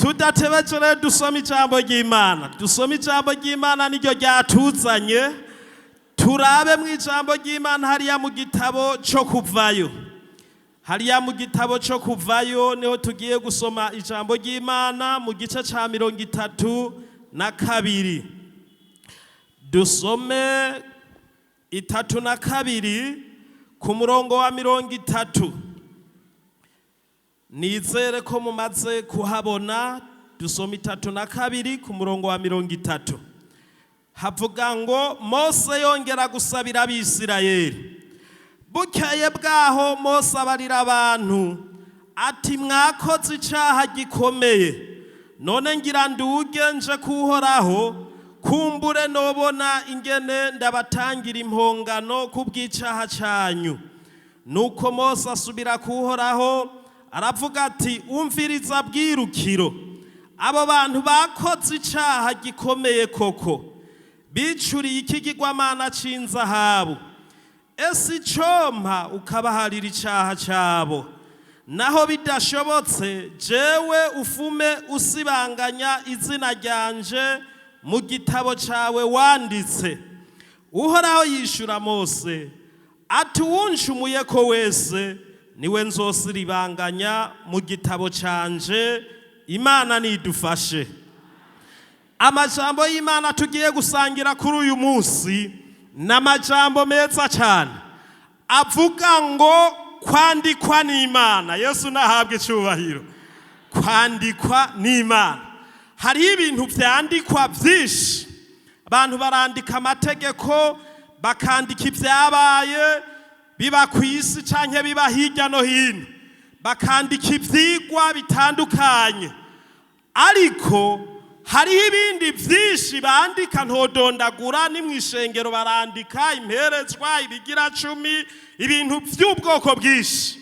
Tudatebeje rero, dusome ijambo ry'Imana. Dusome ijambo ry'Imana, niryo ryatuzanye. Turabe mu ijambo ry'Imana hariya mu gitabo cyo Kuvayo. Hariya mu gitabo cyo Kuvayo niho tugiye gusoma ijambo ry'Imana, mu gice cya 32. Dusome 32 ku murongo wa 30. Nizere ko mumaze kuhabona. Dusoma 32 ku murongo wa 30. Havuga ngo: "Mose yongera gusabira Abisirayeli. Bukeye bwaho Mose abarira abantu ati: 'Mwakoze icyaha gikomeye. None ngira nduge nje kuhoraho, kumbure nobona ingene ndabatangira impongano kubw'icyaha cyanyu.' Nuko Mose asubira kuhoraho, aravuga ati: 'Umviriza bwirukiro, abo bantu bakoze icyaha gikomeye koko, bicuriye ikigirwamana c'inzahabu. Ese icompa ukabaharira icyaha cyabo? Naho bidashobotse, jewe ufume usibanganya izina ryanje mu gitabo cyawe wanditse.' Uhoraho yishura Mose ati: 'Uwuncumuye ko wese niwe nzosiribanganya mu gitabo canje.' Imana nidufashe. Amajambo y'Imana tugiye gusangira kuri uyu munsi ni amajambo meza cyane avuga ngo kwandikwa n'Imana. Yesu nahabwe icyubahiro. Kwandikwa n'Imana. Hariho ibintu byandikwa byinshi. Abantu barandika amategeko, bakandika ibyabaye biba ku isi cyangwa biba hirya no hino, bakandika ibyigwa bitandukanye. Ariko hariho ibindi byinshi bandika ntodondagura. Ni mu ishengero barandika imperezwa, ibigira cumi, ibintu by'ubwoko bwinshi.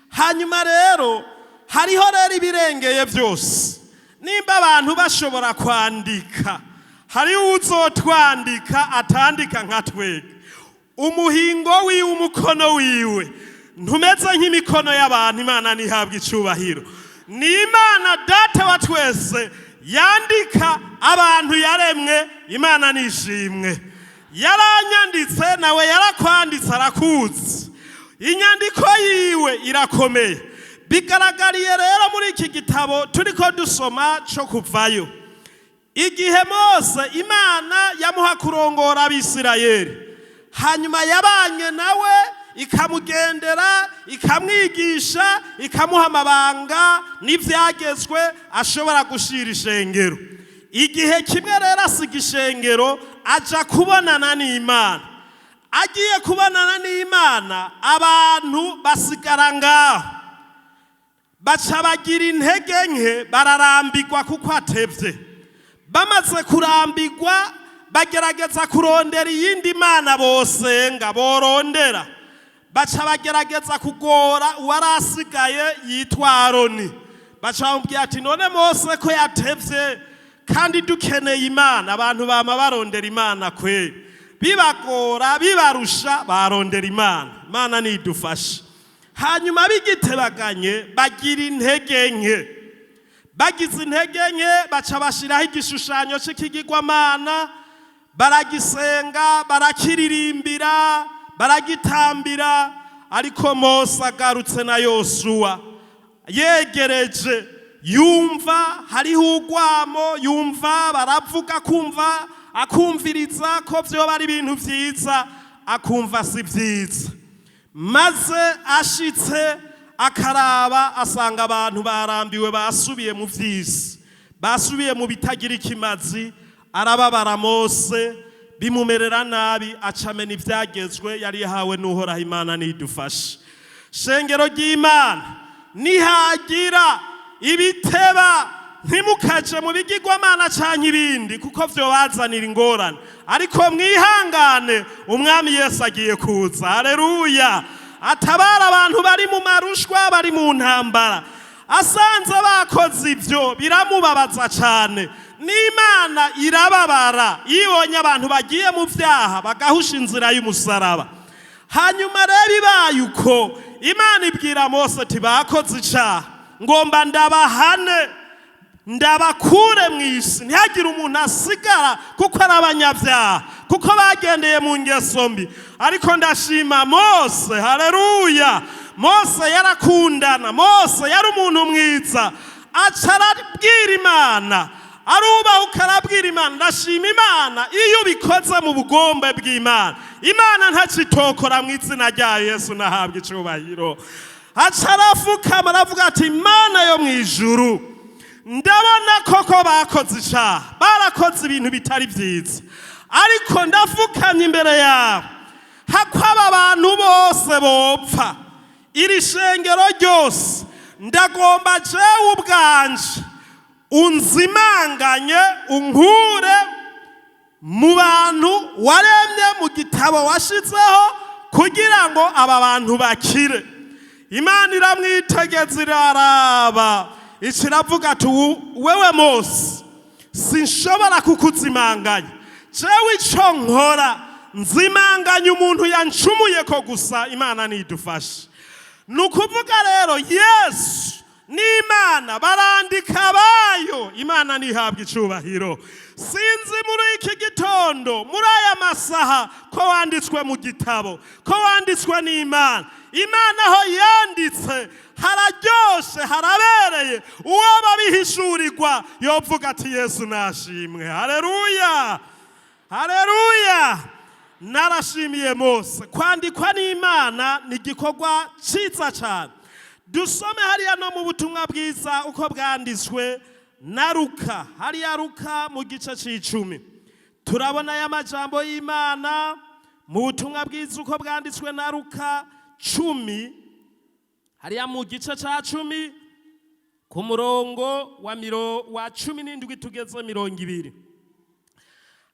Hanyuma rero hariho rero ibirengeye byose. Nimba abantu bashobora kwandika, hariho uzotwandika atandika nka twebwe. Umuhingo wiwe, umukono wiwe ntumeze nk'imikono y'abantu. Imana ntihabwe icubahiro. Ni Imana Data wa twese yandika abantu yaremwe. Imana nishimwe. Yaranyanditse, nawe yarakwanditse, arakuzi. Inyandiko yiwe irakomeye. Bigaragariye rero muri iki gitabo turiko dusoma cyo Kuvayo. Igihe Mose Imana yamuha kurongora Abisirayeli, hanyuma yabanye nawe, ikamugendera, ikamwigisha, ikamuha amabanga n'ibyagezwe ashobora gushira ishengero. Igihe kimwe rero asiga ishengero, aja kubonana n'Imana. Agiye kubonana n'Imana, abantu basigara ngaho, baca bagira intege nke, bararambirwa kuko atevye. Bamaze kurambirwa, bagerageza kurondera iyindi mana bosenga borondera. Baca bagerageza kugora uwari asigaye yitwa Aroni. Baca bamubwira ati: "None Mose ko yatevye kandi dukeneye Imana?" Abantu bama barondera Imana kweri, bibagora, bibarusha, barondera Imana. Imana nidufashe. Hanyuma bigitebaganye, bagira intege nke. Bagize intege nke, baca bashyiraho igishushanyo cy'ikigirwamana, baragisenga, barakiririmbira, baragitambira. Ariko Mose agarutse na Yosuwa yegereje, yumva hariho urwamo, yumva baravuga, kumva akumviriza ko vyoba ari ibintu vyiza, akumva si vyiza. Maze ashitse akaraba, asanga abantu barambiwe, basubiye mu vy'isi, basubiye mu bitagira ikimazi. Arababara Mose, bimumerera nabi, acamena ivyagezwe yari yahawe n'Uhoraho. Imana nidufashe. Shengero ry'Imana, nihagira ibiteba, ntimukaje mu bigirwamana canke ibindi, kuko vyobazanira ingorane. Ariko mwihangane, Umwami Yesu agiye kuza. Haleluya! Atabara abantu bari mu marushwa, bari mu ntambara. Asanze bakoze ibyo, biramubabaza cyane. N'Imana irababara iyo ibonye abantu bagiye mu byaha, bagahusha inzira y'umusaraba. Hanyuma rero ibaye uko, Imana ibwira Mose ati: "Bakoze icyaha, ngomba ndabahane." Ndabakure mu isi, ntihagire umuntu asigara, kuko ari abanyabyaha, kuko bagendeye mu ngeso mbi. Ariko ndashima Mose, haleluya. Mose yarakundana, Mose yari umuntu mwiza, aca arabwira Imana, arubahuka arabwira Imana. Ndashima Imana, iyo ubikoze mu bugombe bw'Imana, Imana ntacitokora. Mu izina rya Yesu nahabwa icubahiro. Aca arafukama, aravuga ati: "Imana yo mu ijuru, ndabona koko bakoze icaha, barakoze ibintu bitari byiza, ariko ndafukamye imbere yawe, hako aba bantu bose bopfa, iri shengero ryose, ndagomba jewe ubwanje unzimanganye, unkure mu bantu waremye, mu gitabo washizeho, kugira ngo aba bantu bakire." Imana iramwitegeza, iraraba, ikiravuga ati: "Wewe Mose, sinshobora kukuzimanganya. Jewe ico nkora, nzimanganya umuntu yancumuye ko gusa." Imana nidufashe. Ni ukuvuga rero, Yesu n'Imana barandika abayo. Imana ntihabwa icubahiro. Sinzi muri iki gitondo, muri aya masaha, ko wanditswe mu gitabo, ko wanditswe n'Imana. Imana aho yanditse hararyoshe, harabereye. Uwo babihishurirwa yovuga ati: "Yesu nashimwe, haleluya, haleluya." Narashimiye Mose. Kwandikwa n'Imana ni igikorwa cyiza cyane. Dusome hariya no mu butumwa bwiza uko bwanditswe na Luka, hariya Luka mu gice c'icumi, turabona aya majambo y'Imana mu butumwa bwiza uko bwanditswe na Luka 10, hariya mu gice ca 10, ku murongo wa 17 tugeze 20.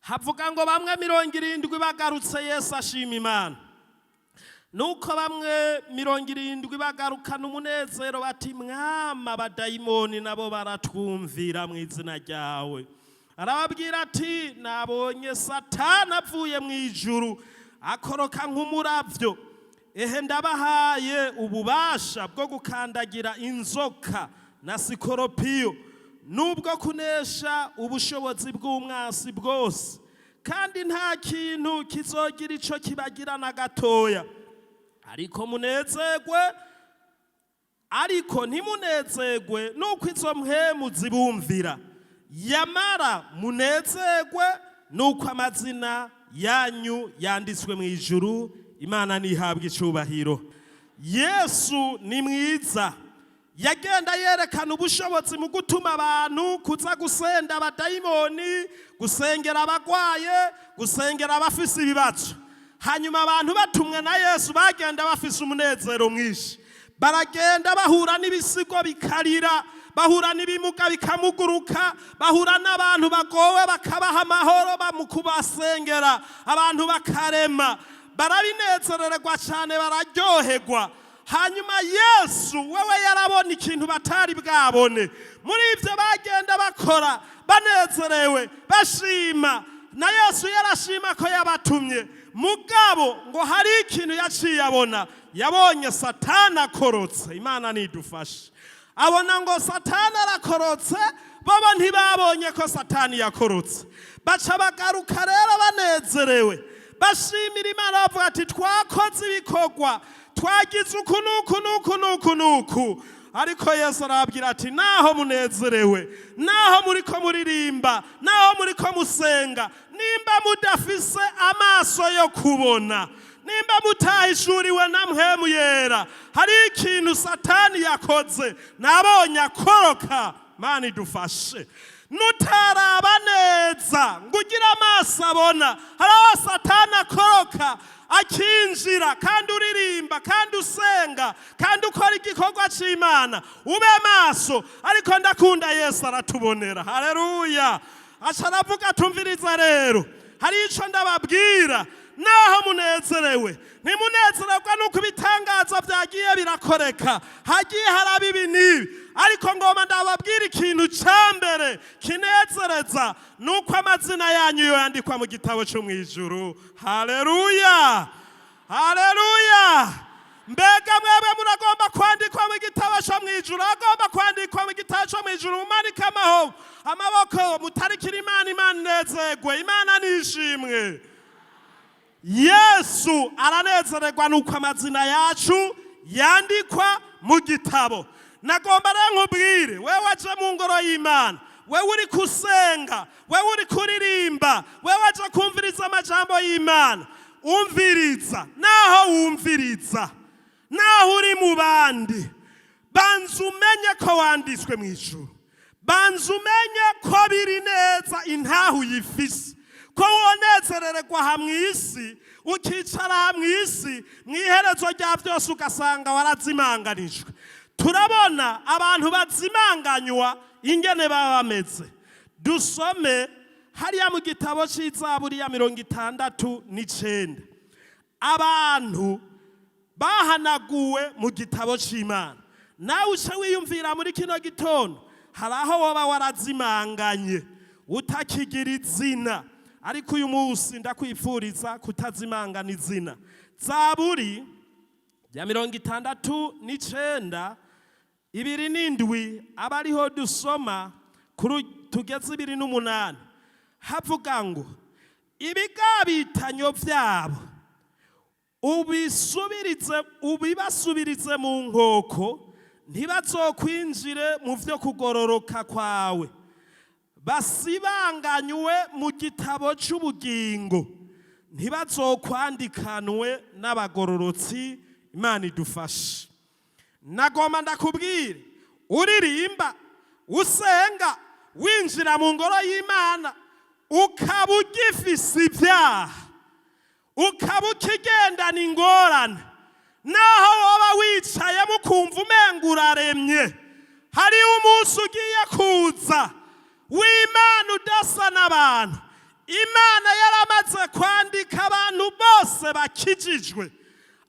Havuga ngo: "Bamwe 70 bagarutse, Yesu ashima Imana. Nuko bamwe 70 bagarukana umunezero bati: 'Mwami, abadayimoni nabo baratwumvira mu izina ryawe.' Arababwira ati: 'Nabonye Satani avuye mu ijuru akoroka nk'umuravyo. Ehe, ndabahaye ububasha bwo gukandagira inzoka na sikoropiyo, nubwo kunesha ubushobozi bw'umwasi bwose, kandi nta kintu kizogira ico kibagira na gatoya. Ariko munezerwe, ariko ntimunezerwe nuko izo mpwemu zibumvira, yamara munezerwe nuko amazina yanyu yanditswe mu ijuru.'" Imana ntihabwa icubahiro. Yesu ni mwiza. Yagenda yerekana ubushobozi mu gutuma abantu kuza gusenda abadayimoni, gusengera abagwaye, gusengera abafise ibibazo. Hanyuma abantu batumwe na Yesu bagenda bafise umunezero mwinshi, baragenda bahura n'ibisigo bikarira, bahura n'ibimuga bikamuguruka, bahura n'abantu bagowe bakabaha amahoro, mu kubasengera abantu bakarema, barabinezererwa cyane, bararyoherwa. Hanyuma Yesu wewe yarabona ikintu batari bwabone. Muri ibyo bagenda bakora banezerewe, bashima, na Yesu yarashima ko yabatumye. Mugabo ngo hari ikintu yaciye abona. Yabonye Satani akorotse. Imana nidufashe. Abona ngo Satani arakorotse, bobo ntibabonye ko Satani yakorotse. Baca bagaruka rero banezerewe, bashimira Imana, bavuga ati: "Twakoze ibikorwa, twagize uku n'uku n'uku n'uku n'uku." Ariko Yesu arababwira ati: "Naho munezerewe, naho muriko muririmba, naho muriko musenga, nimba mudafise amaso yo kubona, nimba mutahishuriwe na Mpwemu Yera, hari ikintu Satani yakoze, nabonye akoroka." Mana idufashe. Nutaraba neza ngo ugire amaso abona, hari aho Satani akoroka akinjira, kandi uririmba, kandi usenga, kandi ukora igikorwa cy'Imana. Ube maso. Ariko ndakunda Yesu, aratubonera, haleluya. Aca aravuga: "Tumviriza rero, hari ico ndababwira. Naho munezerewe, ntimunezererwa nuko ibitangaza byagiye birakoreka, hagiye haraba ibi n'ibi, ariko ngoma ndababwira ikintu cya mbere kinezereza, nuko amazina yanyu yandikwa mu gitabo cyo mu ijuru." Haleluya, haleluya. Mbega mwebwe muragomba kwandikwa mu gitabo cyo mu ijuru? Agomba kwandikwa mu gitabo cyo mu ijuru, mumanike amaboko, mutarikira Imana. Imana inezerwe, Imana nishimwe. Yesu aranezererwa nuko amazina yacu yandikwa mu gitabo. Nagomba rero nkubwire, wewe waje mu ngoro y'Imana, wewe uri kusenga, wewe uri kuririmba, wewe waje kumviriza amajambo y'Imana, umviriza, naho wumviriza, naho uri mu bandi, banza umenye ko wanditswe mu ijuru. Banza umenye ko biri neza, intahu uyifise, ko wonezerererwa aha mu isi, ukicara aha mu isi, mu iherezo rya byose ugasanga warazimanganijwe. Turabona abantu bazimanganywa ingene baba bameze. Dusome hariya mu gitabo cy'Izaburi ya 69, abantu bahanaguwe mu gitabo cy'Imana. Nawe uce wiyumvira muri kino gitondo, hari aho woba warazimanganye utakigira izina, ariko uyu munsi ndakwifuriza kutazimangana izina. Zaburi ya 69, 27 aba ariho dusoma kuri tugeze 28. Havuga ngo: "Ibigabitanyo byabo ubisubirize, ubibasubirize mu nkoko, ntibazokwinjire mu byo kugororoka kwawe. Basibanganywe mu gitabo cy'ubugingo, ntibazokwandikanwe n'abagororotsi." Imana idufashe. Nagomba ndakubwire, uririmba, usenga, winjira mu ngoro y'Imana, ukaba ugifise ibyaha, ukaba ukigendana ingorane, naho woba wicayemo ukumva umenga uraremye, hariho umunsi ugiye kuza w'Imana udasa n'abantu. Imana yaramaze kwandika abantu bose bakijijwe,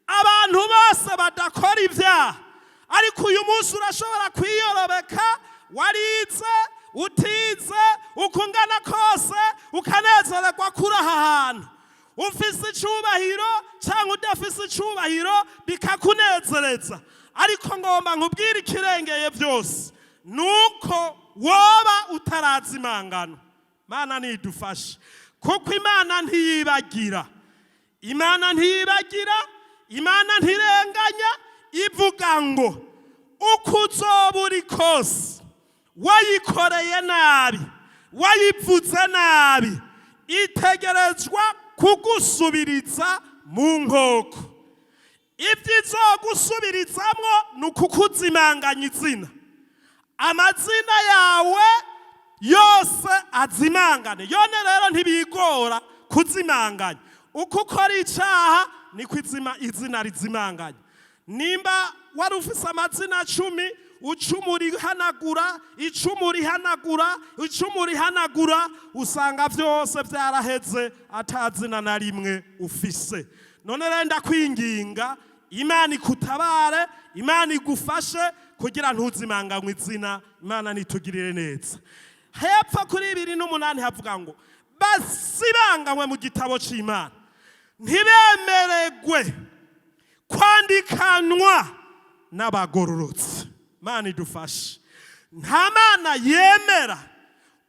abantu bose badakora ibyaha. Ariko uyu munsi urashobora kwiyorobeka, warize, utize, uko ungana kose, ukanezererwa kuri aha hantu, ufise icubahiro cyangwa udafise icubahiro, bikakunezereza. Ariko ngomba nkubwire, ikirengeye byose nuko woba utarazimangana. Mana nidufashe, kuko Imana ntiyibagira, Imana ntiyibagira, Imana ntirenganya. Ivuga ngo uko uzoba uri kose, wayikoreye nabi, wayivuze nabi, itegerezwa kugusubiriza mu nkoko. Ibyo izogusubirizamwo ni ukukuzimanganya izina, amazina yawe yose azimangane. Yone rero ntibigora kuzimanganya. Uko ukora icyaha niko izina rizimanganya. Nimba wari ufise amazina 10, icumu rihanagura, icumu rihanagura, icumu rihanagura, usanga byose byaraheze, atazina na rimwe ufise. None rero ndakwinginga, Imana ikutabare, Imana igufashe kugira ntuzimanganywe izina. Imana nitugirire neza. Hepfo kuri 28 havuga ngo: "Basibanganywe mu gitabo cy'Imana, ntibemeregwe kwandikanwa n'abagororotsi." Imana idufashe. Nta Mana yemera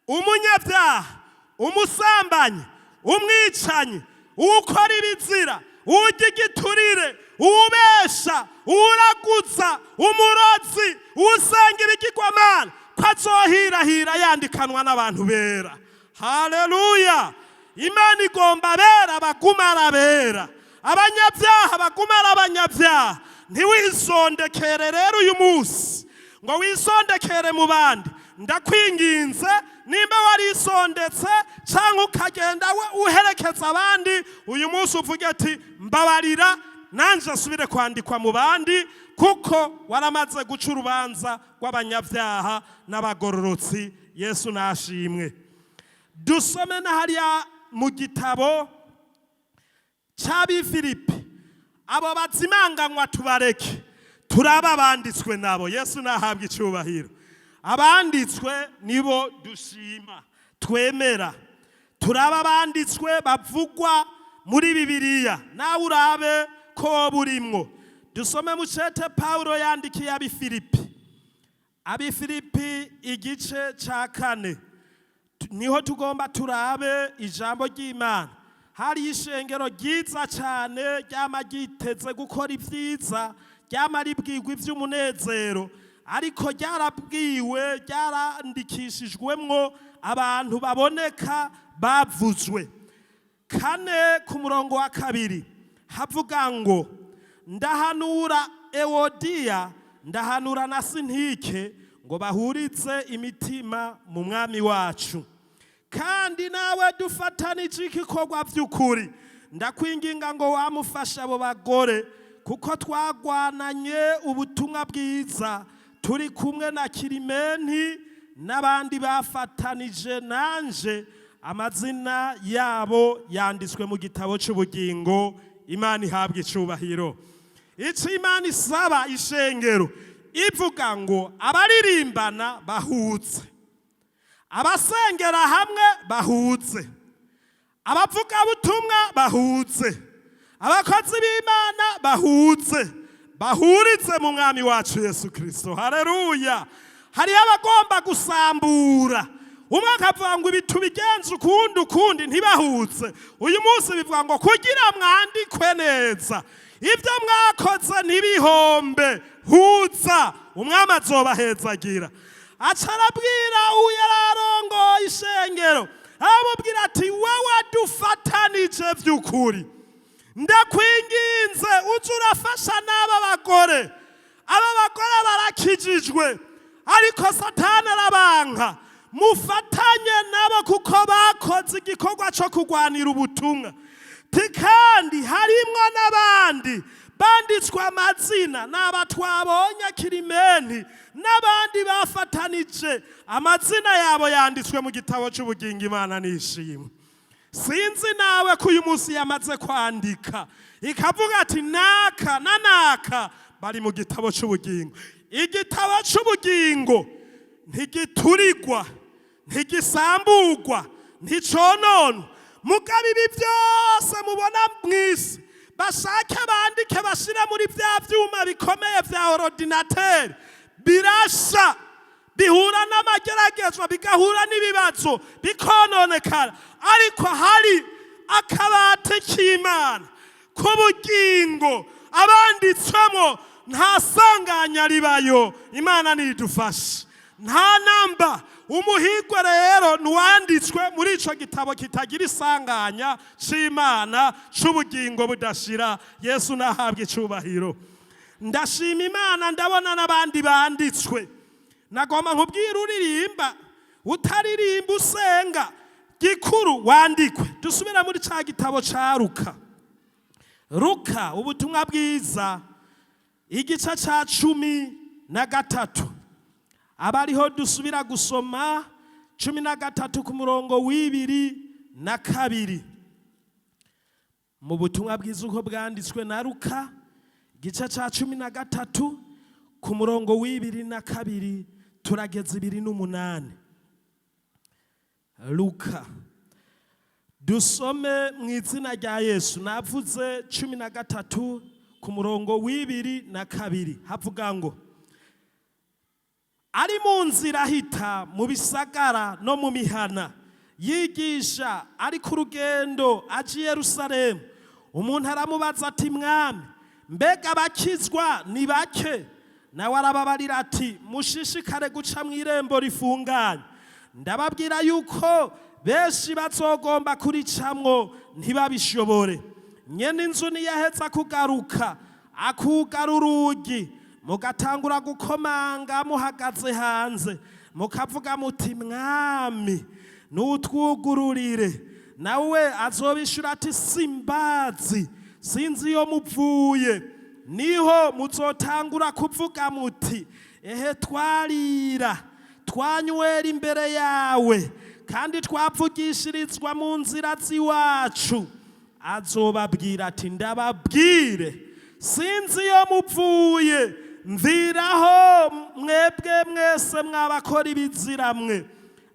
umunyabyaha, umusambanyi, umwicanyi, ukora ibizira, urya igiturire, ubesha, uraguza, umurozi, usenga ibigirwamana, ko azohirahira yandikanwa n'abantu bera. Haleluya! Imana igomba abera baguma ari abera, abanyabyaha baguma ari abanyabyaha. Ntiwisondekere rero uyu munsi ngo wisondekere mu bandi. Ndakwinginze, nimba warisondetse cyangwa ukagenda we uherekeza abandi, uyu munsi uvuge ati: "Mbabarira, nanjye asubire kwandikwa mu bandi," kuko waramaze guca urubanza rw'abanyabyaha n'abagororotsi. Yesu nashimwe. Dusome na hariya mu gitabo cy'Abifilipi. Abo bazimanganywa tubareke, turaba abanditswe nabo. Yesu nahabwa icyubahiro. Abanditswe nibo dushima, twemera. Turaba abanditswe bavugwa muri Bibiliya, nawe urabe ko burimwo. Dusome mucete Pawulo yandikiye Abifilipi, Abifilipi igice cya 4, niho tugomba turabe ijambo ry'Imana. Hari ishengero ryiza cyane ryama ryiteze gukora ibyiza, ryama ribwirwa iby'umunezero, ariko ryarabwiwe, ryarandikishijwemwo abantu baboneka bavuzwe. 4 ku murongo wa 2 havuga ngo: "Ndahanura Ewodiya, ndahanura na Sintike ngo bahurize imitima mu Mwami wacu. Kandi nawe dufatanije igikorwa by'ukuri, ndakwinginga ngo wamufashe abo bagore, kuko twagwananye ubutumwa bwiza turi kumwe na Kirimenti n'abandi bafatanije nanje, amazina yabo yanditswe mu gitabo cy'ubugingo." Imana ihabwa icubahiro. Icyo Imana isaba ishengero, ivuga ngo abaririmbana bahuze, abasengera hamwe bahuze, abavugabutumwa bahuze, abakozi b'Imana bahuze, bahurize mu Mwami wacu Yesu Kirisito. Hareruya! Hariho abagomba gusambura, umwe akavuga ngo ibi tubigenze ukundi ukundi, ntibahuze. Uyu munsi bivuga ngo kugira mwandikwe neza, ibyo mwakoze ntibihombe, huza, Umwami azobahezagira. Aca arabwira uwo yari arongoye ishengero, aramubwira ati: "Wowe dufatanije by'ukuri, ndakwinginze uze urafasha n'aba bagore. Aba bagore barakijijwe, ariko Satani arabanka. Mufatanye nabo kuko bakoze igikorwa cyo kurwanira ubutumwa." Ti kandi harimwo n'abandi banditswe amazina, n'aba twabonye, Kirimenti n'abandi bafatanije, amazina yabo yanditswe mu gitabo cy'ubugingo. Imana nishimwe. Sinzi nawe ko uyu munsi yamaze kwandika ikavuga ati: "Naka na naka bari mu gitabo cy'ubugingo." Igitabo cy'ubugingo ntigiturirwa, ntigisamburwa, nticononwa. Mugabo ibi byose mubona mu isi, bashake bandike bashire muri bya byuma bikomeye bya ordinateur, birasha, bihura n'amageragezwa, bigahura n'ibibazo, bikononekara. Ariko hari akabati k'Imana k'ubugingo, abanditswemo nta sanganya ribayo. Imana nidufashe. Nta namba. Umuhigwe rero ntiwanditswe muri ico gitabo kitagira isanganya c'Imana c'ubugingo budashira. Yesu nahabwa icubahiro. Ndashima Imana, ndabona n'abandi banditswe. Nagomba nkubwira, uririmba, utaririmba, usenga, gikuru wandikwe. Dusubira muri ca gitabo ca Luka, Luka ubutumwa bwiza, igice ca 13, abariho dusubira gusoma 13 ku murongo wa 22. Mu butumwa bwiza uko bwanditswe na Luka, igice ca 13 ku murongo wa 22, turageza 28. Luka, dusome mu izina rya Yesu. Navuze 13 ku murongo wa 22, havuga ngo: "Ari mu nzira ahita mu bisagara no mu mihana, yigisha, ari ku rugendo aje i Yerusalemu, umuntu aramubaza ati: 'Mwami, mbega abakizwa ni bake?' Nawe arababarira ati: 'Mushishikare guca mu irembo rifunganye. Ndababwira yuko benshi bazogomba kuricamwo ntibabishobore. Nyene inzu niyaheza kugaruka akugara urugi, mugatangura gukomanga muhagaze hanze, mukavuga muti: Mwami, nutwugururire, nawe azobishura ati: Simbazi, sinzi iyo muvuye. Niho muzotangura kuvuga muti: Ehe, twarira twanywera imbere yawe, kandi twavugishirizwa mu nzira z'iwacu. Azobabwira ati: Ndababwire, sinzi iyo muvuye. Mviraho mwebwe mwese mwabakora ibizira mwe.'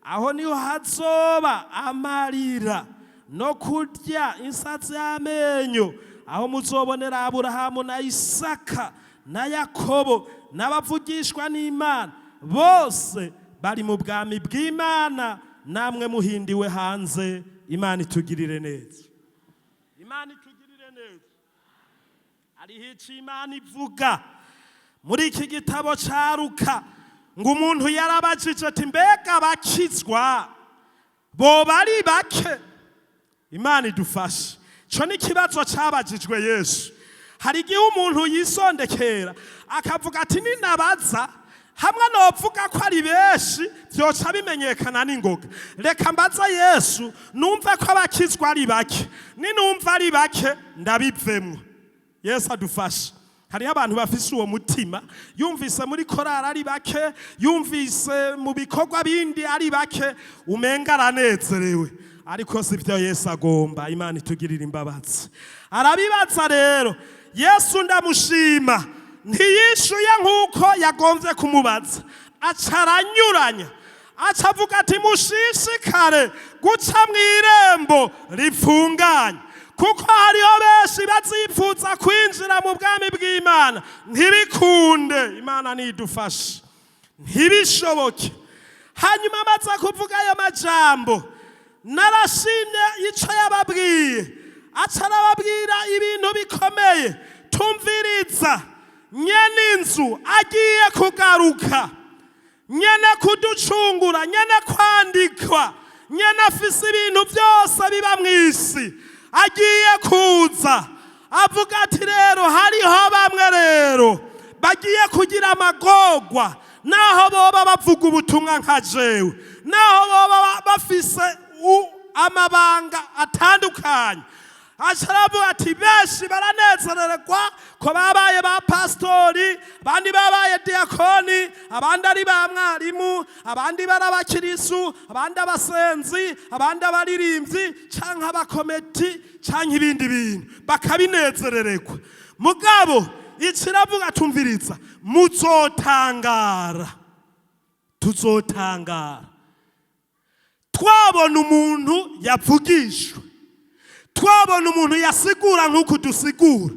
Aho niho hazoba amarira no kurya insatsi y'amenyo, aho muzobonera Aburahamu na Isaka." Na Yakobo n'abavugishwa n'Imana bose bari mu bwami bw'Imana, namwe muhindiwe hanze. Imana itugirire neza, Imana itugirire neza. Hariho icyo Imana ivuga muri iki gitabo ca Ruka, ngo umuntu yarabajije ati: "Mbega bakizwa boba ari bake?" Imana idufashe. Ico ni ikibazo cabajijwe Yesu. Hari igihe umuntu yisondekera akavuga ati: "Ninabaza hamwe novuga ko ari benshi, vyoca bimenyekana n'ingoga. Reka mbaza Yesu numve ko abakizwa ari bake. Ninumva ari bake, ndabivemwo." Yesu adufashe. Hariho abantu bafise uwo mutima: yumvise muri korari ari bake, yumvise mu bikorwa bindi ari bake, umenga aranezerewe. Ariko si byo Yesu agomba. Imana itugirira imbabazi. Arabibaza rero, Yesu ndamushima, ntiyishuye nk'uko yagombye kumubaza, aca aranyuranya, aca avuga ati: "Mushishikare guca mu irembo rifunganye, kuko hariho benshi bazipfuza kwinjira mu bwami bw'Imana ntibikunde." Imana nidufashe, ntibishoboke. Hanyuma amaze kuvuga ayo majambo, narashimye icyo yababwiye. Aca arababwira ibintu bikomeye. Tumviriza: nyene inzu agiye kugaruka, nyene kuducungura, nyene kwandikwa, nyene afise ibintu byose biba mu isi, agiye kuza. Avuga ati: "Rero hariho bamwe rero bagiye kugira amagorwa, naho boba bavuga ubutumwa nka jewe, naho boba bafise amabanga atandukanye." Aca aravuga ati: "Benshi baranezererwa ko babaye ba pasitori, abandi babaye diyakoni, abandi ari ba mwarimu, abandi bari abakirisu, abandi abasenzi, abandi abaririmbyi canke abakometi canke ibindi bintu, bakabinezerererwa. Mugabo ikiravuga, tumviriza, muzotangara, tuzotangara twabona umuntu yavugishwa, twabona umuntu yasigura nk'uko dusigura,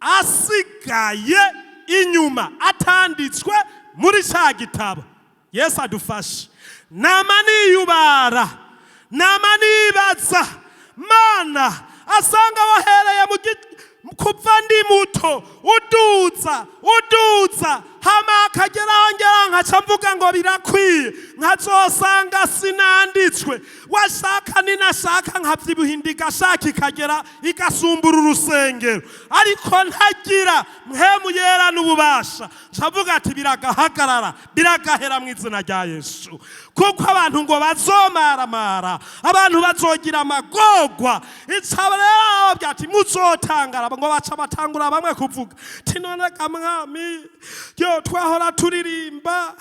asigaye inyuma, atanditswe muri cya gitabo." Yesu adufashe. Nama niyubara, nama nibaza: Mana, asanga wahereye mu kuva ndi muto, uduza uduza, hama akagera aho ngera nkaca mvuga ngo birakwiye, nkazosanga sinanditswe. Washaka ninashaka nkabyibuha, igashaka ikagera igasumbura urusengero, ariko ntagira Mpwemu Yera n'ububasha. Ncavuga ati: "Biragahagarara, biragahera mu izina rya Yesu." Kuko abantu ngo bazomaramara, abantu bazogira amagorwa. Ica rero arababwira ati: "Muzotangara." Ngo baca batangura bamwe kuvuga ati: "None ga Mwami, yo twahora turirimba,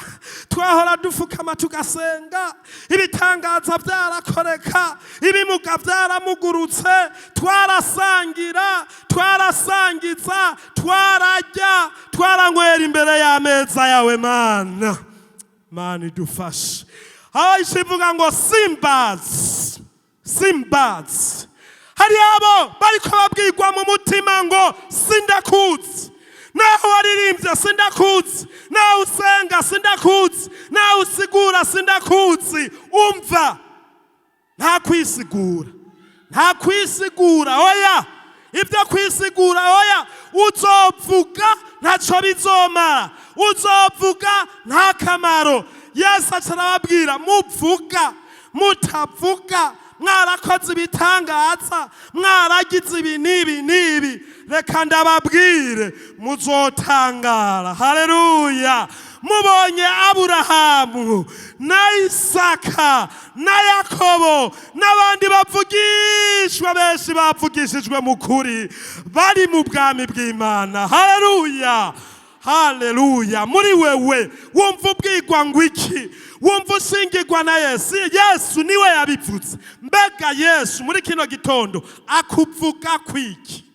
twahora dufukama tugasenga, ibitangaza byarakoreka, ibimuga byaramugurutse, twarasangira, twarasangiza, twararya, twaranywera imbere y'ameza yawe." Mana, Mana idufashe. Aho ivuga ngo simbazi, simbazi. Hari abo bariko babwirwa mu mutima ngo: "Sindakuzi. Naho waririmbye, sindakuzi. Naho usenga, sindakuzi. Naho usigura, sindakuzi." Umva, nta kwisigura, nta kwisigura, oya. Ibyo kwisigura, oya. Uzovuga ntacyo bizomara, uzovuga nta kamaro. Yesu aca arababwira: "Muvuga, mutavuga, mwarakoze ibitangaza, mwaragize ibi n'ibi n'ibi, reka ndababwire, muzotangara." Haleluya! Mubonye Aburahamu na Isaka na Yakobo n'abandi bavugishwa benshi bavugishijwe mu kuri bari mu bwami bw'Imana. Haleluya, haleluya! Muri wewe wumva ubwirwa ngo iki? Wumva ushingirwa na Yesu? Yesu niwe yabivutse. Mbega Yesu muri kino gitondo akuvuga kwiki?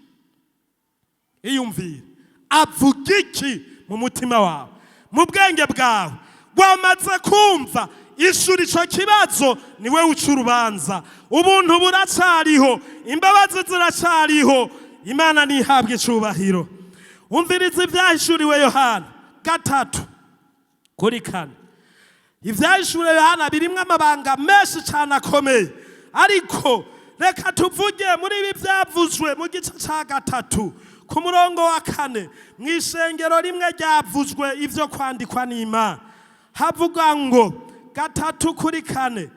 Iyumvire, avuga iki mu mutima wawe, mu bwenge bwawe? Wamaze kumva ishuri ico kibazo, niwe uca urubanza. Ubuntu buracariho, imbabazi ziracariho. Imana ntihabwe icubahiro. Umviriza ibyahishuriwe Yohana 3:4. Ibyahishuriwe Yohana birimo amabanga menshi cyane akomeye, ariko reka tuvuge muri ibi byavuzwe mu gice cya 3:4. Mu ishengero rimwe ryavuzwe ibyo kwandikwa n'Imana, havuga ngo 3:4: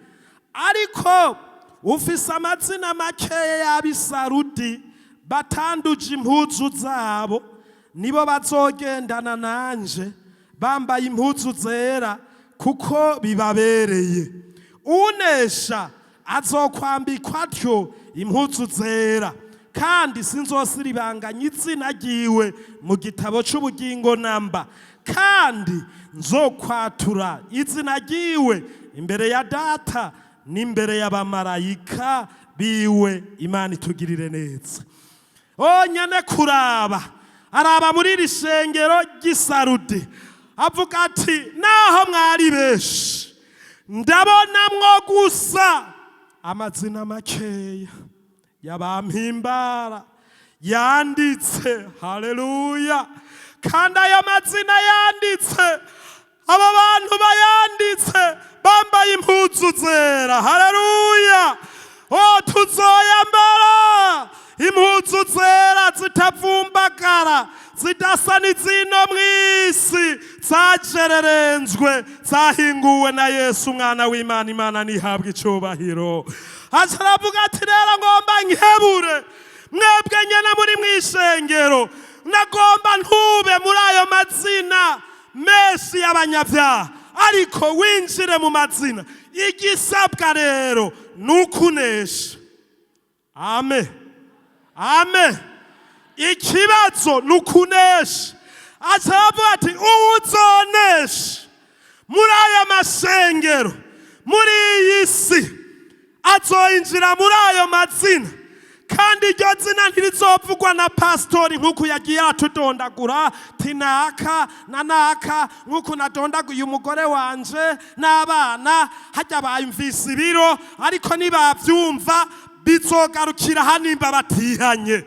"Ariko ufise amazina makeya y'ab'Isarudi batanduje impuzu zabo, nibo bazogendana nanje bambaye impuzu zera, kuko bibabereye. Unesha azokwambikwa atyo impuzu zera, kandi sinzosiribanganya izina ryiwe mu gitabo cy'ubugingo namba, kandi nzokwatura izina ryiwe imbere ya Data n'imbere y'abamarayika biwe." Imana itugirire neza. Onyene kuraba, araba muri iri shengero ry'Isarudi, avuga ati: "Naho mwari benshi, ndabonamwo gusa amazina makeya y'abampimbara yanditse." Haleluya! Kandi ayo mazina yanditse, abo bantu bayanditse bambaye impuzu zera. Haleluya! O, tuzoyambara impuzu zera zitavumbagara, zidasa n'izino mw'isi, zajererenzwe, zahinguwe na Yesu umwana w'Imana. Imana ntihabwe icyubahiro. Aca aravuga ati: "Rero ngomba nkebure mwebwe nyene muri mw'ishengero, nagomba ntube muri ayo mazina menshi y'abanyabyaha, ariko winjire mu mazina. Igisabwa rero ni ukunesha." Amen, amen. Ikibazo ni ukunesha. Aca aravuga ati: "Uwuzonesha muri aya mashengero, muri iyi si, azoyinjira muri ayo mazina, kandi iryo zina ntirizovugwa na pasitori nk'uko yagiye atudondagura tinaka na naka, nk'uko nadondaguye umugore wanje n'abana hajya bayumvise ibiro, ariko nibabyumva bizogarukira hanimba batihanye.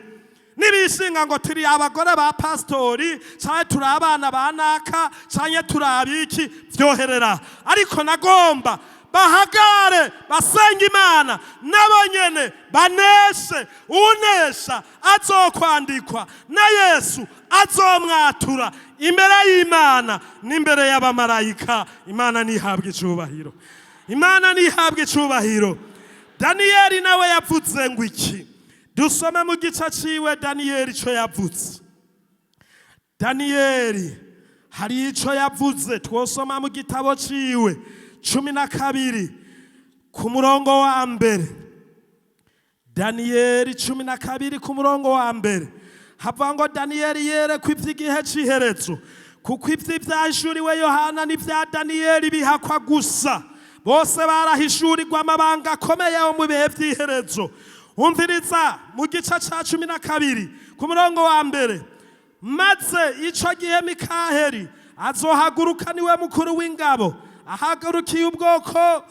Nibishinga ngo turi abagore ba pasitori, cyangwa turi abana ba naka, cyangwa turi abiki, byoherera. Ariko nagomba bahagare basenga Imana, nabo nyene baneshe. Unesha azokwandikwa na Yesu, azomwatura imbere y'Imana n'imbere y'abamarayika." Imana ntihabwe icubahiro, Imana ntihabwe icubahiro. Daniyeli nawe yavuze ngo iki? Dusome mu gice ciwe Daniyeli ico yavuze. Daniyeli hari ico yavuze, twosoma mu gitabo ciwe 12:1. Daniyeli 12:1 havuga ngo: "Daniyeli yerekwa ivy'igihe c'iherezo, kuko ivy'ivyahishuriwe Yohana n'ivya Daniyeli bihakwa gusa. Bose barahishurirwa amabanga akomeye yo mu bihe vy'iherezo." Umviriza mu gice ca 12:1: "Maze ico gihe Mikaheli azohaguruka, niwe mukuru w'ingabo, ahagurukiye ubwoko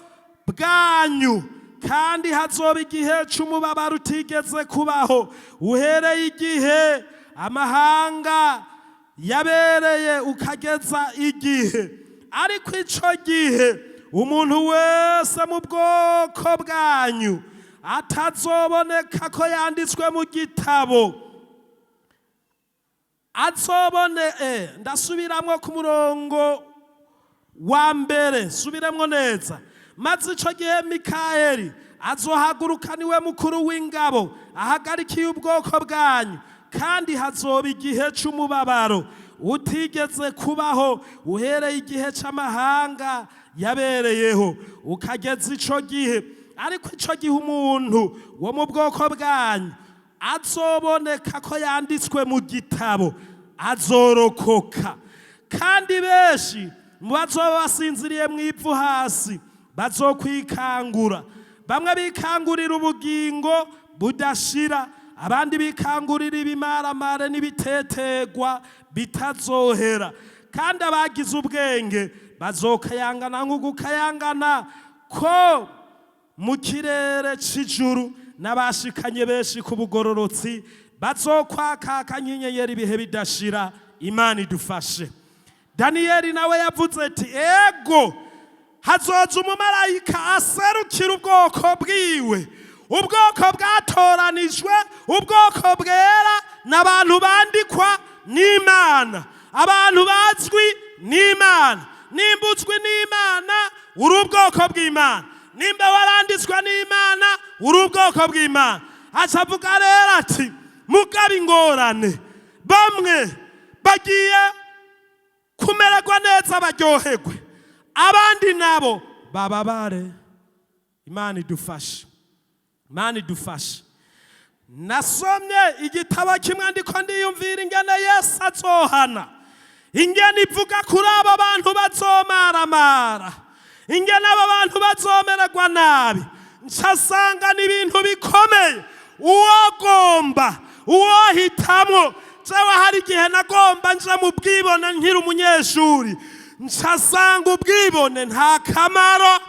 bwanyu, kandi hazoba igihe c'umubabaro utigeze kubaho uhereye igihe amahanga yabereye ukageza igihe. Ariko ico gihe umuntu wese mu bwoko bwanyu atazoboneka ko yanditswe mu gitabo azobone." Ndasubiramwo ku murongo wa mbere, subiremwo neza: "Maze ico gihe Mikayeli azohaguruka, niwe mukuru w'ingabo, ahagarikiye ubwoko bwanyu, kandi hazoba igihe c'umubabaro utigeze kubaho uhereye igihe c'amahanga yabereyeho ukageza ico gihe. Ariko ico gihe umuntu wo mu bwoko bwanyu azoboneka ko yanditswe mu gitabo azorokoka, kandi benshi mu bazoba basinziriye mu ivu hasi bazokwikangura, bamwe bikangurira ubugingo budashira, abandi bikangurira ibimaramare n'ibitetegwa bitazohera. Kandi abagize ubwenge bazokayangana nk'ugukayangana ko mu kirere c'ijuru, n'abashikanye benshi ku bugororotsi." Bazokwakaka nk'inyenyeri ibihe bidashira. Imana idufashe. Daniyeli nawe yavuze ati: "Ego, hazoza umumarayika aserukira ubwoko bwiwe, ubwoko bwatoranijwe, ubwoko bwera, n'abantu bandikwa n'Imana, abantu bazwi n'Imana. Nimba uzwi n'Imana, uri ubwoko bw'Imana. Nimba waranditswe n'Imana, uri ubwoko bw'Imana." Aca avuga rero ati: "Mugaba ingorane, bamwe bagiye kumererwa neza, baryoherwe, abandi nabo bababare." Imana idufashe, Imana idufashe. Nasomye igitabo kimwe, ndiko ndiyumvira ingene Yesu azohana, ingene ivuga kuri aba bantu bazomaramara, ingene aba bantu bazomererwa nabi. Ncasanga ni ibintu bikomeye. Uwogomba, uwohitamwo, jewe hari igihe nagomba nje mu bwibone nkiri umunyeshuri, ncasanga ubwibone nta kamaro.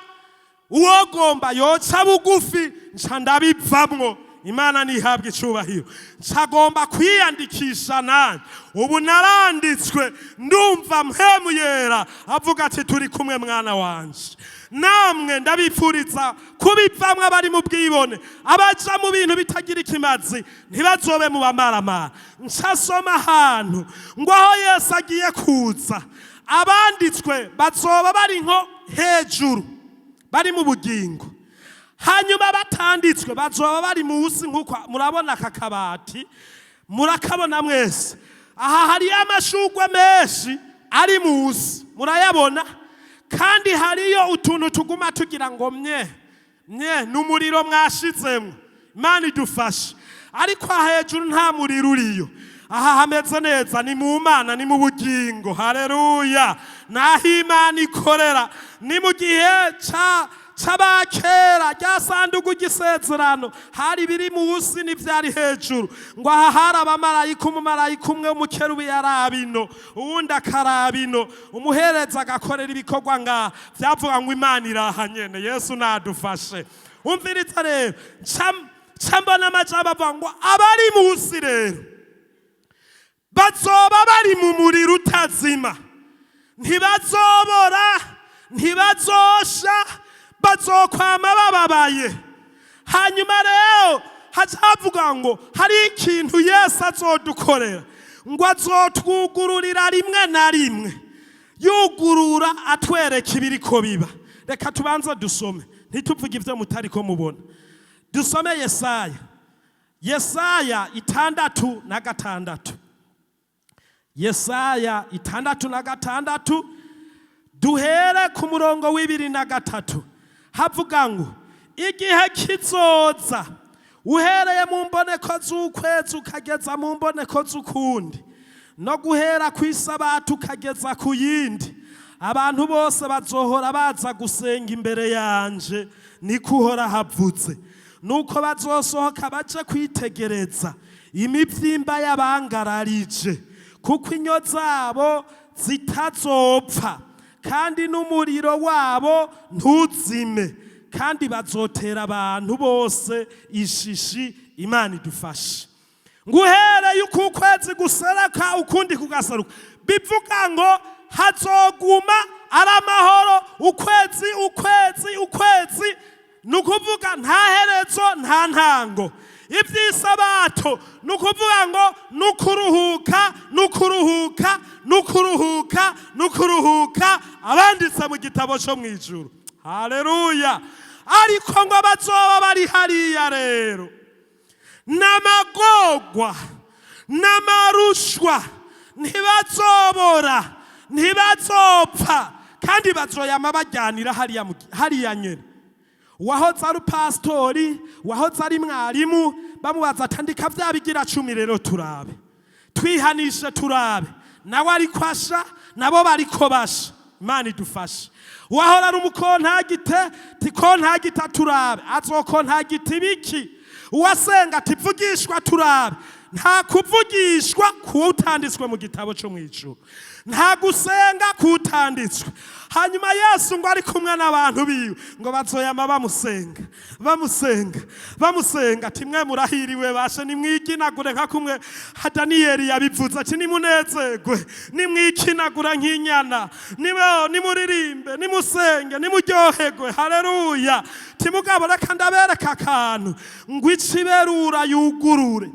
Uwogomba yoca bugufi, nca ndabivamwo. Imana ntihabwe icubahiro. Ncagomba kwiyandikisha nanjye. Ubu naranditswe, ndumva Mpwemu Yera avuga ati: "Turi kumwe, mwana wanje." Namwe ndabipfuriza kubivamwo. Abari mu bwibone, abaja mu bintu bitagira ikimazi, ntibazobe mu bamaramara. Ncasoma ahantu ngo aho Yesu agiye kuza, abanditswe bazoba bari nko hejuru, bari mu bugingo, hanyuma batanditswe bazoba bari munsi. Nk'uko murabona aka kabati, murakabona mwese, aha hariyo amashurwe menshi ari munsi, murayabona. Kandi hariyo utuntu tuguma tugira ngo mye mye, ni umuriro mwashizemwo. Imana idufashe. Ariko aha hejuru nta muriro uriyo, aha hameze neza, ni mu Mana, ni mu bugingo. Haleluya! Naho Imana ikorera ni mu gihe ca c'abakera, rya sanduku ry'isezerano, hari biri munsi n'ivyari hejuru. Ngo aha hari abamarayika, umumarayika umwe w'umukerubi yaraba ino, uwundi akaraba ino, umuhereza agakorera ibikorwa ngaha. Vyavuga ngo Imana iraha nyene. Yesu nadufashe. Umviriza rero, nca mbona amajambo avuga ngo abari munsi rero bazoba bari mu muriro utazima, ntibazobora, ntibazosha, bazokwama bababaye. Hanyuma rero haca havuga ngo hari ikintu Yesu azodukorera, ngo azotwugururira rimwe na rimwe, yugurura atwereka ibiriko biba. Reka tubanze dusome, ntituvuge ibyo mutariko mubona. Dusome Yesaya, Yesaya 66, Yesaya 66, duhere ku murongo w'ibiri na gatatu. Havuga ngo: "Igihe kizoza, uhereye mu mboneko z'ukwezi ukageza mu mboneko z'ukundi, no guhera ku isabato ukageza ku yindi, abantu bose bazohora baza gusenga imbere yanje, niko uhora havutse. Nuko bazosohoka baje kwitegereza imivyimba y'abangararije, kuko inyo zabo zitazopfa kandi n'umuriro wabo ntuzime, kandi bazotera abantu bose ishishi." Imana idufashe. Ngo uhereye uko ukwezi guseruka ukundi kugaseruka, bivuga ngo hazoguma ari amahoro ukwezi, ukwezi, ukwezi, ni ukuvuga nta herezo, nta ntango. Iby'isabato ni ukuvuga ngo ni ukuruhuka, ni ukuruhuka, ni ukuruhuka, ni ukuruhuka, abanditse mu gitabo cyo mu ijuru. Haleluya! Ariko ngo bazoba bari hariya rero n'amagorwa n'amarushwa, ntibazobora, ntibazopfa, kandi bazoyama bajyanira hariya hariya nyene. Uwahoze ari pasitori, uwahoze ari mwarimu, bamubaza atandika bya bigira cumi rero turabe, twihanishe turabe, nawe ariko asha, nabo bariko basha. Imana idufashe. Uwahora ari umukontagite, tikontagita turabe, azokontagita ibiki? Uwasenga ati: "Vugishwa turabe." Nta kuvugishwa kuwo utanditswe mu gitabo cyo mu ijuru. Nta gusenga kutanditswe. Hanyuma Yesu ngo ari kumwe n'abantu biwe, ngo bazoyama bamusenga, bamusenga, bamusenga. Ati: "Mwe murahiriwe bashe, nimwiginagure nka kumwe Daniyeli yabivuze." Ati: "Nimunezerwe, nimwikinagura nk'inyana, nimuririmbe, nimusenge, nimuryoherwe." Haleluya! Timugabo, reka ndabereka akantu. Ngo iciberura yugurure,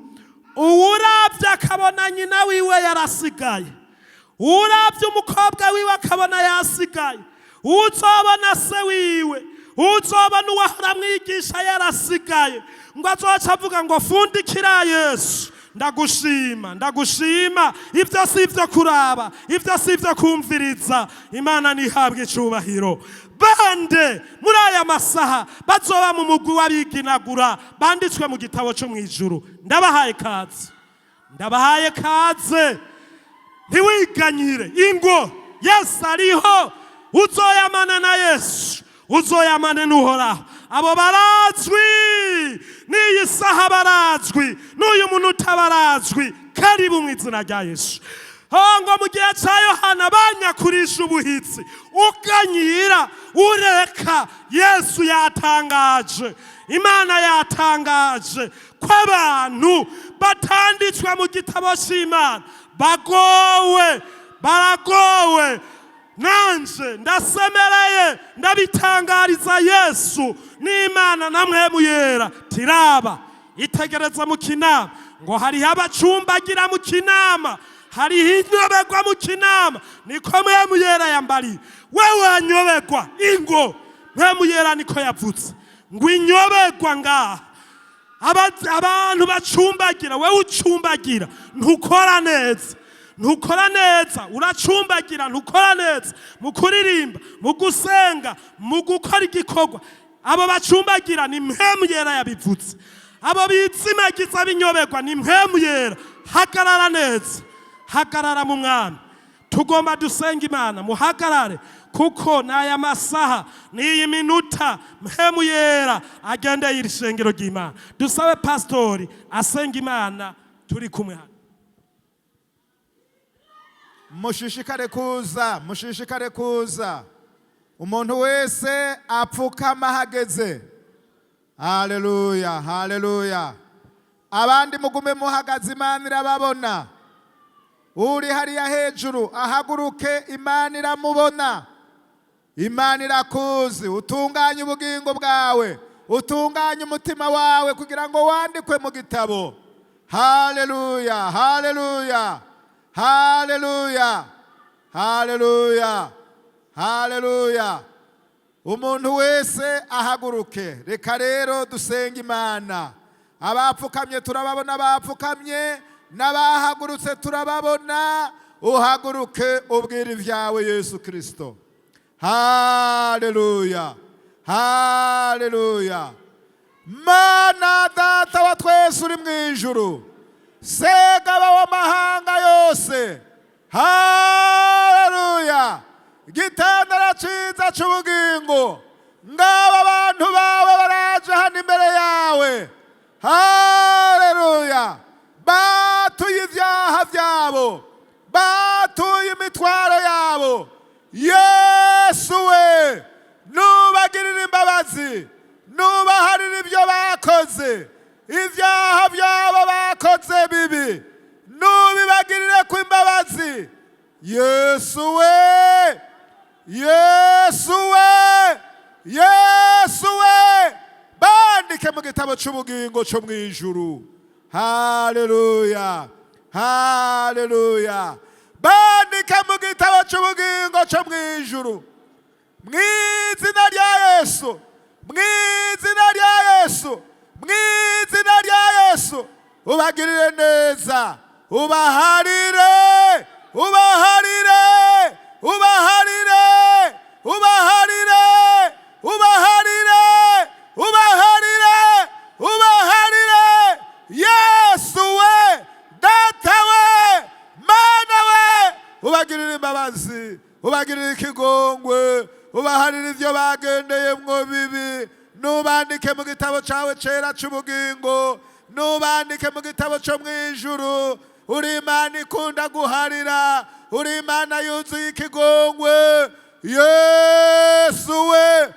uwuravye akabona nyina wiwe yarasigaye, uravye umukobwa wiwe akabona yasigaye, uzobona se wiwe, uzobona uwahora amwigisha yarasigaye, ngo azoca avuga ngo: "Fundikira Yesu, ndagushima, ndagushima." Ibyo si ibyo kuraba, ibyo si ibyo kumviriza. Imana ntihabwe icubahiro. Bande muri aya masaha bazoba mu mugwi w'abiginagura banditswe mu gitabo cyo mu ijuru? Ndabahaye kaze, ndabahaye kaze. Ntiwiganyire, ingo Yesu ariho. Uzoyamana na Yesu, uzoyamane n'Uhoraho. Abo barazwi n'iyi saha, barazwi n'uyu munota, barazwi. Karibu mu izina rya Yesu. Oh, ngo mu gihe cya Yohana banyakurisha ubuhitsi. Uganyira, ureka. Yesu yatangaje, Imana yatangaje ko abantu batanditswe mu gitabo cy'Imana bagowe, baragowe. Nanje ndasemereye, ndabitangariza Yesu n'Imana namwe Yera. Tiraba, itegereza mu kinama, ngo hariho abacumbagira mu kinama, hariho inyoberwa mu kinama. Niko Mpwemu Yera yambariye. Wewe wanyoberwa, ingo. Mpwemu Yera niko yavutse, ngo inyoberwa ngaha, abantu bacumbagira. Wewe ucumbagira, ntukora neza, ntukora neza. Uracumbagira, ntukora neza mu kuririmba, mu gusenga, mu gukora igikorwa. Abo bacumbagira, ni Mpwemu Yera yabivutse. Abo bizimagiza binyoberwa, ni Mpwemu Yera. Hagarara neza, hagarara mu Mwami. Tugomba dusenga Imana. Muhagarare, kuko n'aya masaha n'iyi minota Mpwemu Yera agendeye iri shengero ry'Imana. Dusabe pasitori asenga Imana, turi kumwe hano. Mushishikare kuza, mushishikare kuza. Umuntu wese apfukama ahageze. Haleluya, haleluya! Abandi mugume muhagaze, Imana irababona. Uri hariya hejuru ahaguruke, Imana iramubona, Imana irakuzi. Utunganye ubugingo bwawe, utunganye umutima wawe kugira ngo wandikwe mu gitabo. Haleluya, haleluya, haleluya, haleluya, haleluya! Umuntu wese ahaguruke. Reka rero dusenge Imana. Abapfukamye turababona, abapfukamye n'abahagurutse turababona. Uhaguruke, ubwira ibyawe Yesu Kirisito. Haleluya, haleluya! Mana Data wa twese uri mu ijuru, Segaba w'amahanga yose, haleluya, gitandara ciza c'ubugingo, ngaba abantu bawe baraje hano imbere yawe. Haleluya! Batuye ibyaha byabo, batuye imitwaro yabo. Yesu we, nubagirira imbabazi, nubaharira ibyo bakoze, ibyaha byabo bakoze bibi, nubibagirire ku imbabazi. Yesu we, Yesu we, Yesu we, bandike mu gitabo cy'ubugingo cyo mu ijuru. Haleluya, haleluya! Bandike mu gitabo cy'ubugingo cyo mu ijuru, mu izina rya Yesu, mu izina rya Yesu, mu izina rya Yesu. Ubagirire neza, ubaharire, ubaharire, ubaharire, ubaharire, ubaharire, ubaharire, ubaharire. Yesu we, Data we, Mana we, ubagirire imbabazi, ubagirire ikigongwe, ubaharire ibyo bagendeyemwo bibi. Nubandike mu gitabo cyawe cera cy'ubugingo, nubandike mu gitabo cyo mu ijuru. Uri Imana ikunda guharira, uri Imana yuzuye ikigongwe. Yesu we,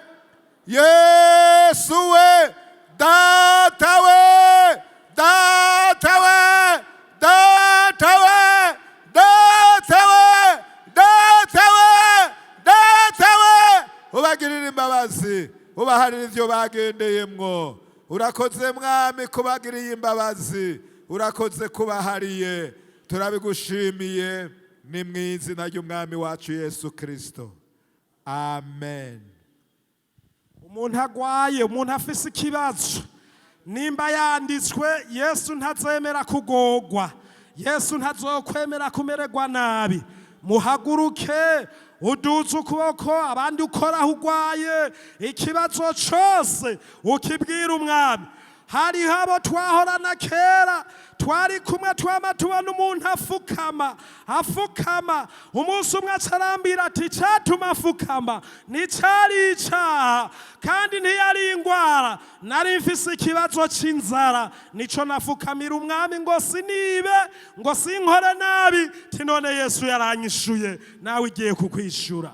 Yesu we, Data we, Data we, Data we, Data we, Data we, Data we, ubagirire imbabazi, ubaharire ibyo bagendeyemwo. Urakoze Mwami kubagiriye imbabazi, urakoze kubahariye, turabigushimiye. Ni mu izina ry'Umwami wacu Yesu Kirisito, amen. Umuntu agwaye, umuntu afise ikibazo, nimba yanditswe, Yesu ntazemera kugogwa, Yesu ntazokwemera kumererwa nabi. Muhaguruke, uduze ukuboko, abandi ukora aho ugwaye, ikibazo cose ukibwira Umwami. Hariho abo twahorana kera, twari kumwe, twama tubona umuntu afukama, afukama. Umunsi umwe acarambira ati icyatuma afukama nticyari icyaha kandi ntiyari indwara. Nari mfise ikibazo cy'inzara, nico nafukamira Umwami ngo sinibe, ngo sinkore nabi. None Yesu yaranyishuye, nawe igiye kukwishura.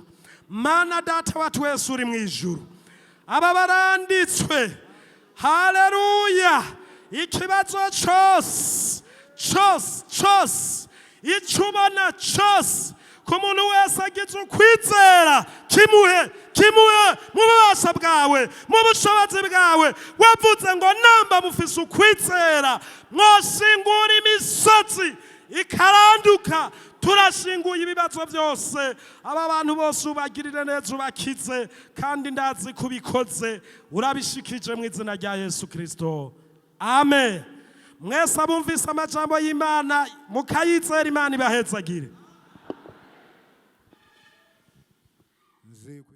Mana Data wa twese uri mu ijuru, aba baranditswe, haleluya, ikibazo cyose cyose cyose, icyo ubona cyose, ku muntu wese agize ukwizera, kimuhe, kimuhe mu bubasha bwawe, mu bushobozi bwawe. Wavuze ngo namba mufise ukwizera mwoshingura imisozi ikaranduka. Turashinguye ibibazo byose. Aba bantu bose ubagirire neza, ubakize, kandi ndazi kubikoze, urabishikije, mu izina rya Yesu Kirisito, amen. Mwese abumvise amajambo y'Imana mukayizera, Imana ibahezagire. Nzi.